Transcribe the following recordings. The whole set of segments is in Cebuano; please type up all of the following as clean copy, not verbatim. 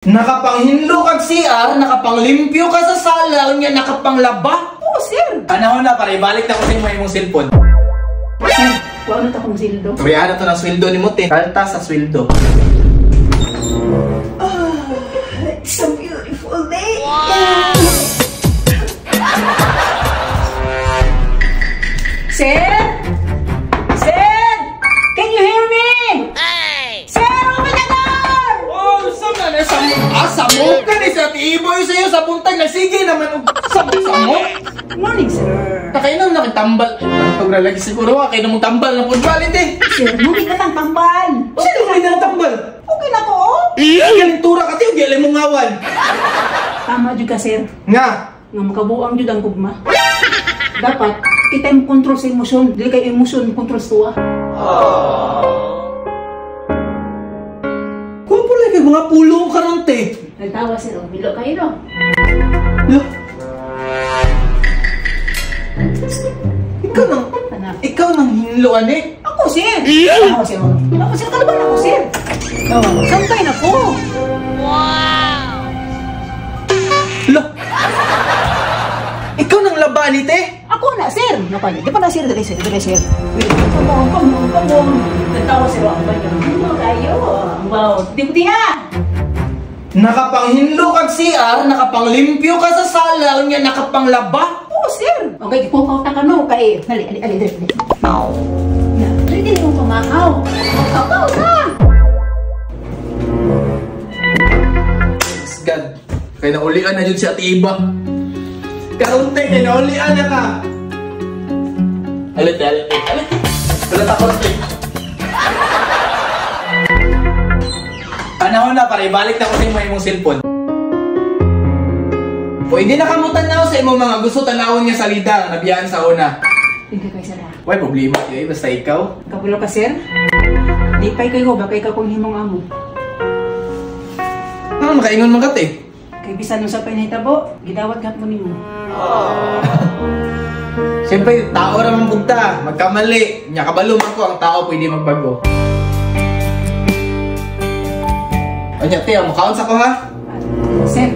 Nakapanghinlo kag CR, nakapanglimpyo ka sa sala, unya nakapanglaba. Oo, sir. Panahon na para ibalik na ko sa imo imong cellphone. Sir, kuha na ta kong sildo. Storyahan na to ng sweldo ni mo, te. Kalta sa sweldo. It's a beautiful day. Wow! Sir? Sir? Can you hear me? Hey! Sir, open the door! Oh, sa man sa asa mo ka ni sa tiboy sa'yo sa buntag na sige naman og sa mo. Morning, sir. Nakainom na kay tambal. Pantog ra lagi siguro ka kay mong tambal na pud balit eh. Sir, muli na tang tambal. Sino mo na tambal? Okay na ko, oh. Galing tura ka tiyo, gi mong ngawan. Tama jud ka, sir. Nga. Nga makabuang jud ang gugma. Dapat kita yung control sa emosyon, dili kay emosyon control sa tuwa. Kung pala kay mga pulong karon te. Nagtawa sir, oh. Bilo kayo no. Lo. Ikaw nang Anak. Ikaw nang hinloan eh. Ako sir. Ako sir. Ako sir, kalaban ako sir. Oh, santay na ko. Lo. Ikaw nang laban te. Ako na sir. Napanya. Di pa na sir, dali sir, dali sir. Wait, come on, come on, come on. Nagtawa sir, ang banyo. Ano kayo? Wow, di ha. Nakapanghinlo kag CR, nakapanglimpyo ka sa sala, unya nakapanglaba. Oo, sir. Okay, ikukaw ta ka no kay. Dali, dali, dali, dali. Ya, ready na yung pamakaw. Pagkaw sa. God, kay naulian na jud si Ate Iba. Karon te, kay naulian na ka. Alit, alit, alit. Wala takot te. Panahon na para ibalik na ko sa imo imong cellphone. Pwede na kamo tanaw sa imong mga gusto tanawon nga salida nga nabiyaan sa una. Hindi kay sir. Way problema kay basta ikaw. Kapulo ka sir. Lipay kayo ba kay ka kung himong amo. Ano makaingon man ka te? Kay bisan unsa pa nahitabo, gidawat gapon nimo. Siyempre, tao ra man pud ta, magkamali. Nya kabalo man ko ang tao pwede magbago. Anya te, mukaon sa ko ha? Sir.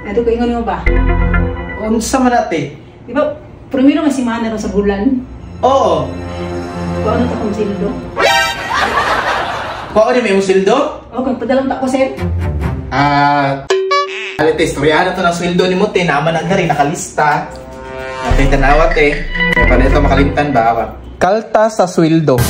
Nado ko ingon nimo ba? Unsa man na te? Di ba primero nga semana ron sa bulan? Oo. Kuha na ta kong sildo. Kuha ni may imong sildo? Okay, padalang ta ko sir. Ah, alit, istoryahan na to ng sweldo ni mo te, naman na rin nakalista. Okay, tanawa te. Kaya pa nito makalimtan ba awa? Kalta sa sweldo.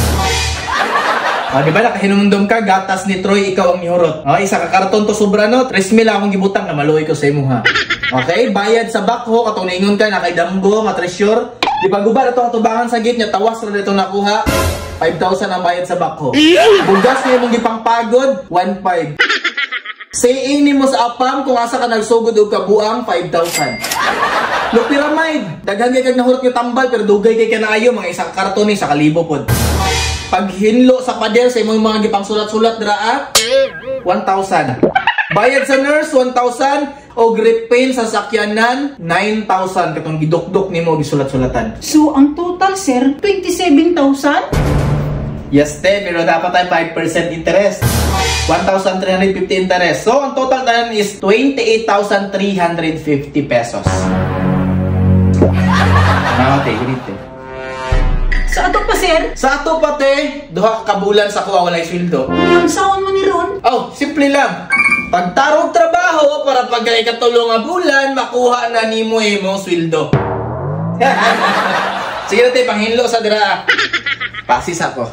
Oh, di ba nakahinumdum ka, gatas ni Troy, ikaw ang mihurot. Oh, isa ka karton to sobra no, 3,000 akong gibutang na maluoy ko sa imo ha. Okay, bayad sa bakho, katong naingon ka na kay damgo, nga treasure. Di ba guba na to katubangan sa gate niya, tawas ra dito nakuha. 5,000 ang bayad sa bakho. Bugas niya imong gipangpagod, 1,500. Say ini mo sa apam kung asa ka nagsugod og kabuang, 5,000. Loperamide, daghan kay kag nahurot nga tambal pero dugay kay kanaayo mga isang karton ni sa kalibo pod. Paghinlo sa pader sa imong mga gipangsulat-sulat dira 1,000. Bayad sa nurse 1,000 o repaint sa sakyanan 9,000 katong gidukdok nimo gisulat-sulatan. So ang total sir 27,000? Yes te, pero dapat ay 5% interest. 1,350 interest. So ang total tanan is 28,350 pesos. Ano te, ginit te. Sa ato pa sir? Sa ato pa te, duha ka bulan sa kuha walay sweldo. Yung saon mo ni Ron? Oh, simple lang. Pagtarong trabaho para pag ikatulong nga bulan, makuha na nimo imong sweldo. Sige na te, panghinlo sa dira. Pasis ako.